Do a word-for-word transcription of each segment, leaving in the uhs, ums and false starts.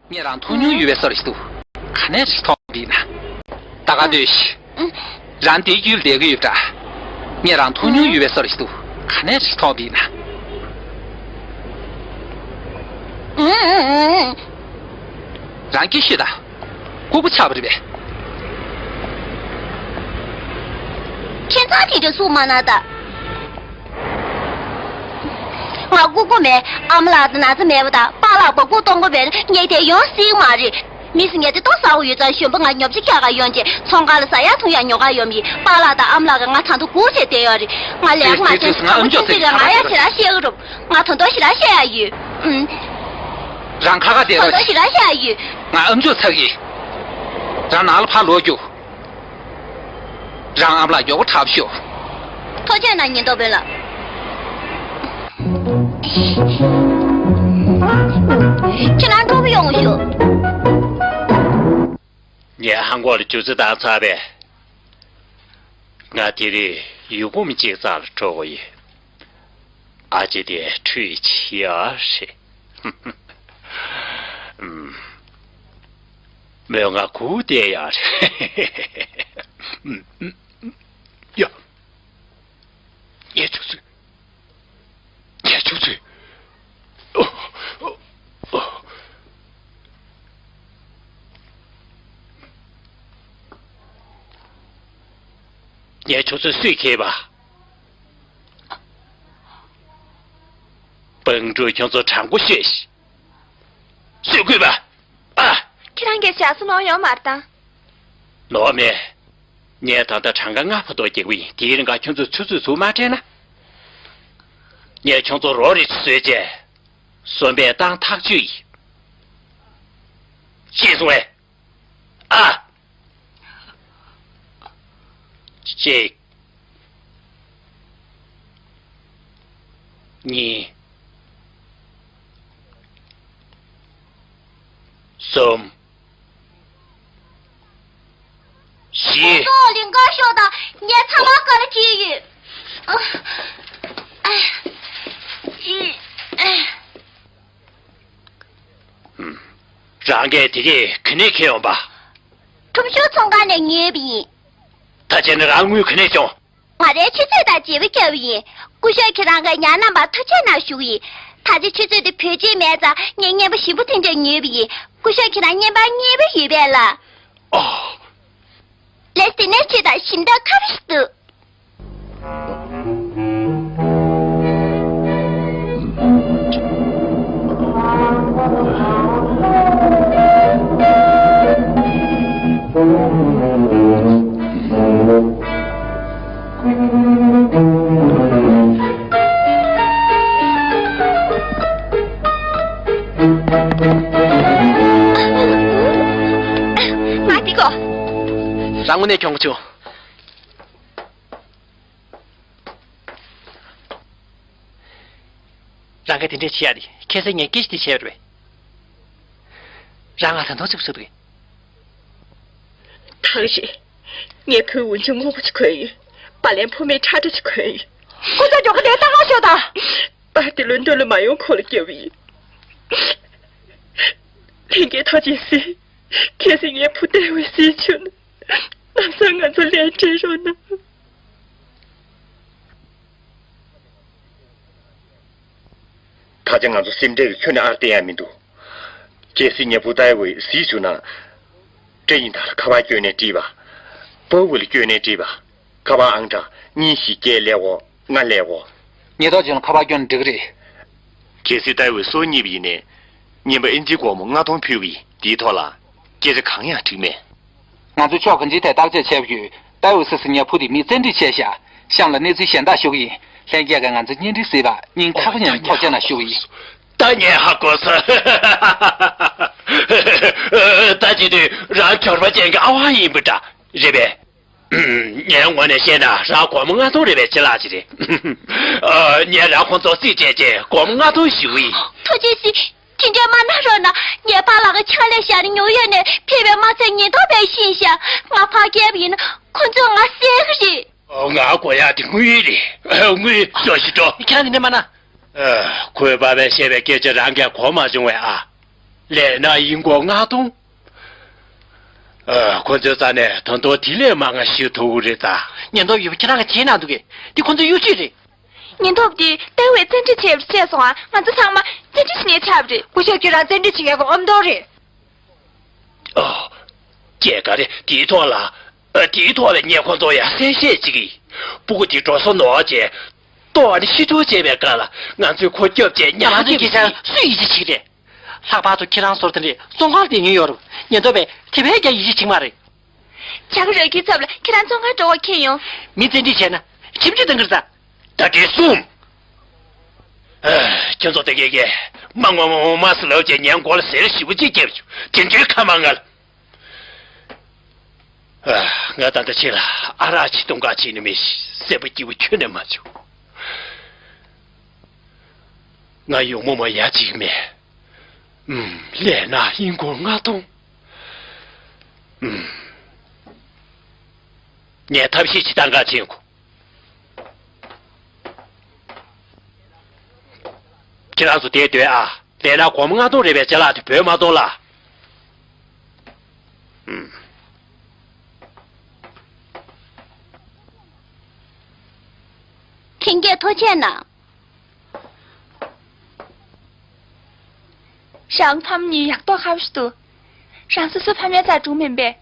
ངས་རང་མཐོང་མྱོང་ཡོད་པའི་བཟོ་འདྲ་ཞིག་འདུག་ག་ནས་ཞིག་མཐོང་བ་ཡིན་ན། ད་ག་ལྟོས་ཤིག་རང་དེའི་རྒྱུད་ལ་བསྡད་ཀྱི་ཡོད་པ་འདྲ། ངས་རང་མཐོང་མྱོང་ཡོད་པའི་བཟོ་འདྲ་ཞིག་འདུག་ག་ནས་ཞིག་མཐོང་བ་ཡིན་ན། རང་གིས་ཤོད་དང་། ལྐུགས་པ་ཆགས་པ་རེད་པས། ཁྱེད་ཚང་དེ་འདྲ་སུ་མ་ན་ད། ང་ལྐུགས་པ་མེད། ཨ་མ་ལགས་དང་ན་ཚ་མེད་པ་དང་པཱ་ལགས་འབོད་སྐུལ་གཏོང་གི་མེད། ངས་དེ་ཡོང་སྲིད་མ་རེད། མི་སུ་ངས་དེ་ཏོག་ཟ་འོ་ཡོད་ཙང་གཞོན་པ་ང་ཉོ་ཆ་རྒྱག་ག་ཡོང་རྗེས་ཚོང་ཁང་ལ་ཟ་ཡག་འཐུང་ཡག་ཉོ་ག་ཡོང་མི་ཡིན། པཱ་ལགས་དང་ཨ་མ་ལགས་ཀྱིས་ང་ད་དུང་སྒུག་བྱས་བསྡད་ཡོད་རེད། ང་ལས་ཀ་མ་བྱས་ན་ད་མོ་ཆུ་ཚོད་ཀྱི་ང་ཡ་ཞེ་དྲག་བཤད་གི་རུང་། ང་ད་དུང་ཞེ་དྲག་བཤད་ཡག་ཡོད། ཨུམ། རང་ཁ་ཁ་བསྡད་ད་རོགས་དུང་ཞེ་དྲག་བཤད་ཡག་ཡོད། ང་ཨམ་ཅོག་ཚ་གི། རང་ནང་ལ་ཕར་ལོག་རྒྱུགས། རང་ཨ་མ་ལགས་མགྱོགས་པོ་འཁྲབ་ཤོག་ཐུགས་རྗེ་གནང་ཉེན་རྟོག་དཔོན་ལགས། ཁྱེད་རང་འགྲོ་གི་ཡོང་ཤོག་ངས་ཧང་གོག་ལ་རྒྱུ་རྩི་བཏང་ཚར་བས། ང་དེ་རིང་ཡུལ་སྒོམ་གཅིག་རྩ་ལ་འགྲོ་དགོས་ཡིན། ཨ་ཅེ་དེ་ཁྲུས་བྱེད་ཡག་རེད། ཨུམ། མོས་ང་སྒུག་བསྡད་ཡག་རེད། ཨུམ། ཡ། ངས་ཆུ་ཚོད། ངས་ཆུ་ཚོད། ངས་ཆུ་ཚོད་སུས་ཁེལ་བ། སྤང་ཕྲུག་ཁྱོད་ཚོ་དྲང་པོ་ཤོད་ཤིག་སུས་བརྐུས་པ། ཨ། ཁྱེད་རང་གིས་ཞག་སུ་ནོར་ཡོད་མ་རེད་དམ། ནོར་མེད། ངས་ད་ལྟ་གྲངས་ཀ་ལྔ་བར་དུ་རྒྱག་གི་ཡིན། དེའི་རིང་ག་ཁྱོད་ཚོས་ཆུ་ཚོད་ཟུར་མ་སྤྲད་ན། ངས་ཁྱོད་ཚོ་རོགས་རེ་བཟོས་རྗེས། གསོན་པོ་བཏང་ཐག་གཅོད་ཡིན། ཤེས་སོང་ངས། ཨ། གཅིག་གཉིས། གསུམ། བཞི། ཁྱེད་ཚོ་ལིང་ག་ཤོག་དང་། ངས་ཚང་མ་ག་རེ་བྲིས་ཡོད། ཨ། ཨ། ཨ། ཨ། རང་གིས་དེ་གས་ག་ནས་ཁྱེར་ཡོང་པ། ཁྲོམ་གཞུང་ཚོང་ཁང་ནས་ཉོས་པ་ཡིན། ད་བྱས་ན་རང་དངུལ་ག་ནས་བྱུང་། ང་རའི་ཆུ་ཚོད་དང་བརྗེ་པོ་བརྒྱབ་པ་ཡིན། སྐུ་ཞབས་ཁྱེད་རང་གི་ཉ་རྣམ་པར་ཐུགས་རྗེ་གནང་ཞུ་གི་ཡིན། ད་ཆ་ཆུ་ཚོད་དེ་བེད་སྤྱོད་མེད་ཙང་ངས་རྔན་པ་ཞིམ་པོ་དེ་འདྲ་ཉོས་པ་ཡིན། སྐུ་ཞབས་ཁྱེད་རང་རྔན་པ་རྙེད་པ་ཡོད་པས་ལ། ཨོ། ལགས་དེ་ནས་ཁྱེད་དང་ཞིམ་མདོག་ཁ་པོ་ཞིག་འདུག་ང་འདི་གོ། རང་དངོས་གནས་གྱོང་གུད་བྱུང་། རང་གིས་དེ་འདྲས་བྱེད་ཡ་དེ་ཁ་སང་ངས་སྐད་ཆ་དེ་བཤད་ཡོད་རེད་པས། རང་ང་ད་དུང་ཚིག་པ་ཟེར་འདུག་གས། ཐང་ཤིང་། ངས་བུ་འུན་ཆུང་སྔོན་པོ་ཅིག་གོན་ཡོད། བ་ལན་ཕོ་མེད་ཁྲ་ཁྲ་ཅིག་གོན་ཡོད། སྐུ་ཚེ་མགྱོགས་པོ་དེ་ལྟ་ག་ཤོག་དང་། པར་དེ་ལོན་ཌོན་ལ་མ་ཡོང་གོང་ལ་བསྐྱལ་བ་ཡིན། ལྷན་རྒྱས་ཐུགས་རྗེ་གཟིགས། གལ་སྲིད་ངའི་བུ་བདེ་བའི་གཟིགས་བྱུང་ན། ལམ་སང་ང་ཚོ་ལས་འབྲལ་རོགས་གནང་། ད་ཆ་ང་ཚོ་སེམས་ཁྲལ་གྱི་ཁྱོན་ནས་ཨར་བསྟན་ཡ་མི་འདུག་གལ་སྲིད་ངའི་བུ་ཏའི་ཝེ་གཟིགས་བྱུང་ན། སྐྲ་ཡིན་དང་ཁ་པར་སྐྱོན་ནས་བྲིས་པ། པའུ་ཝེ་ལ་སྐྱོན་ནས་བྲིས་པ། ཁ་པར་ཨང་གྲངས་གཉིས་བཞི་བརྒྱད་ཀླད་ཀོར་ལྔ་ཀླད་ཀོར། ཉེན་རྟོག་ཅན་ལ་ཁ་པར་སྐྱོན་འགྲིག་གི་རེད། གལ་སྲིད་ཏའི་ཝེ་སོ་རྙེད་པ་ཡིན་ནའི། རྔན་པ་ཨིན་ཇིའི་སྒོར་མོ་ལྔ་སྟོང་ཕུལ་གི་ཡིན། དེའི་ཐོག་ལ་སྐད་ཆ་གང་ཡང་འགྲིག་མེད། ང་ཚོས་ཕྱོགས་གང་ཅིའི་ཐད་བརྟག་དཔྱད་བྱས་པ་ཡོད། ཏའི་ཝེ་སི་སི་ཉ་ཕུ་དེ་མི་བཙན་ཁྲིད་བྱས་ཤག་གཤམ་ལ་གནས་ཚུལ་གཞན་དག་ཞུ་གི་ཡིན། ལྷན་རྒྱས་ཀྱིས་ང་ཚོའི་བརྙན་འཕྲིན་གཟིགས་པར་སྙིང་ཐག་པ་ནས་ཐུགས་རྗེ་གནང་ཞུ་གི་ཡིན། ད་ངས་ཧ་གོ་སོང་། ད་བྱེད་དུས་རང་འབྱོར་པ་ཅན་གྱི་ཨ་ཝང་ཡིན་པ་འདྲ་རེད་པས། ངའི་ངོས་ནས་བཤད་ན་རང་སྒོར་མོ་ལྔ་སྟོང་རེ་བའི་ཅ་ལག་ཅིག་རེད། ཨ། ངས་རང་ཁོང་ཚོར་རྩིས་སྤྲད་རྗེས་སྒོར་མོ་ལྔ་སྟོང་ཞུ་གི་ཡིན། ཐུགས་རྗེ་གཟིགས། དེ་འདྲས་མ་གནང་རོགས་གནང་། ངའི་པཱ་ལགས་ཀྱིས་ཕྱག་ལས་བཞག་ནས་ཉོ་ཡོད་ནས་ཕེབས་པའི་དམག་རྩལ་ཉེན་རྟོག་པས་ཤེས་ཤག་ང་ཕར་བསྐྱལ་བ་ཡིན་ན་ཁོང་ཚོས་ང་བསད་གི་རེད། ང་དགོས་ཡག་དེ་དངུལ་རེད། དངུལ་ཞོག་ཞིག་འགྲོ། ཁྱེད་རང་དེ་འདྲས་མ་གནང་། ཨ། ཁོའི་པ་ཕས་བཤད་པའི་སྐད་ཆ་རང་གིས་གོ་མ་བྱུང་བས་ཨ། ལས་ན་ཡིན་སྐོར་ལྔ་སྟོང་། ཨ། ཁོ་ཚོའི་རྩ་ནས་ད་དུང་དེ་ལས་མང་ང་ཞིག་ཐོབ་ཀྱི་རེད་ད། ཉེན་རྟོག་ཡོད་པ་ཁྱེད་རང་གིས་དེའི་ནང་འདུག་གས། དེ་ཁོ་ཚོའི་གཡོ་ཇུས་རེད། ཉེན་རྟོག་པ་དེས་ལྟེ་བའི་བཙན་ཁྲིད་བྱས་པ་བཤད་སོང་ང་། ང་ཚོ་ཚང་མ་བཙན་ཁྲིད་བྱེད་མཁན་ཆགས་པ་རེད། སྐུ་ཞབས་ཁྱེད་རང་བཙན་ཁྲིད་བྱེད་མཁན་གྱི་ཨ་མདོ་རེད། ཨོ། སྐྱེས་ག་རེ་དེའི་ཐོག་ལ། ཨ། དེའི་ཐོག་ལ་ངས་ཁོ་ཚོ་ཡ་གསལ་བཤད་བྱེད་ཀྱི་ཡིན། སྤུ་གུ་དེ་འགྲོ་སོང་ནོར་བྱས། ལྟོ་ཨ་ནི་ཤི་འཕྲོག་བྱས་པའི་སྐབས་ལ་ང་ཚོས་ཁོ་སྐྱོབ་བྱས་ཉམས་ང་ཚོས་ཁྱེད་ཅག་སུ་ཡིད་ཆེས་བྱེད་ཀྱི་རེད། ལྷག་པར་དུ་ཁྱེད་རང་ཚོར་དེ་འདྲའི་བཙོན་ཁང་བསྡད་མྱོང་ཡོད་རེད། ཉེན་རྟོག་པས་དེ་བས་ཀྱང་ཡིད་ཆེས་བྱེད་ཀྱི་མ་རེད། བྱ་དགའ་རག་གི་ཚབ་ལ་ཁྱེད་རང་བཙོན་ཁང་འགྲོ་བ་ཁྱེར་ཡོང་། མི་བཙན་ཁྲིད་བྱས་ན་ཁྲིམས་གཅོད་གཏང་གི་རེད་ད། ད་དེ་གསུམ། ཨ། ཁྱོད་ཚོ་དེ་གས་གས་མ་ངོ་མ་ངོ་མ་སུ་ལབ་བྱས་ངའི་མགོ་ལ་གཟེར་ཞེ་པོ་ཅིག་བརྒྱབ་བྱུང་། དེ་འདྲའི་ཁ་མང་ང་ལ། ཨ། ང་ད་ལྟ་ཁྱེད་ལ་ཨ་རག་ཅིག་གཏོང་ག་ཕྱིན་ནི་མིན། སྲས་པོ་སྐྱིད་པོ་ཁྱོན་ནས་མ་བྱུང་། ང་ཡུ་མོ་མོ་ཡ་གཅིག་མེད། ཨུམ། ལས་ན་ཡིན་སྐོར་ལྔ་སྟོང་། ཨུམ། ངས་ཐབས་ཤེས་ཅིག་གཏང་ག་ཕྱིན་གོ། ཁྱེད་རང་ཚོ་དེར་སྡོད་ཨ། ལས་ན་སྒོར་མོ་ལྔ་སྟོང་རེད་པས། ཅ་ལག་དེ་བོས་མ་གཏོང་ལ། ཨུམ། ལྷན་རྒྱས་ཐུགས་རྗེ་གནང་། རང་ཕ་མ་གཉིས་ཡག་ཐོག་ཁ་བ་ཞིག་འདུག་རང་སོ་སོའི་ཕ་མའི་རྩར་འགྲོ་མིན་པས།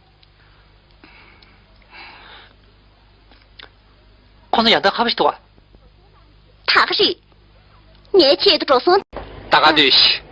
ཁོང་ཚོ་ཡག་ཐོག་ཁ་བ་ཞིག་འདུག་ག་ད་ག་རེད། ངའི་ཆེད་དུ་འགྲོ་སོང་། ད་ག་སྡོད་ཤིག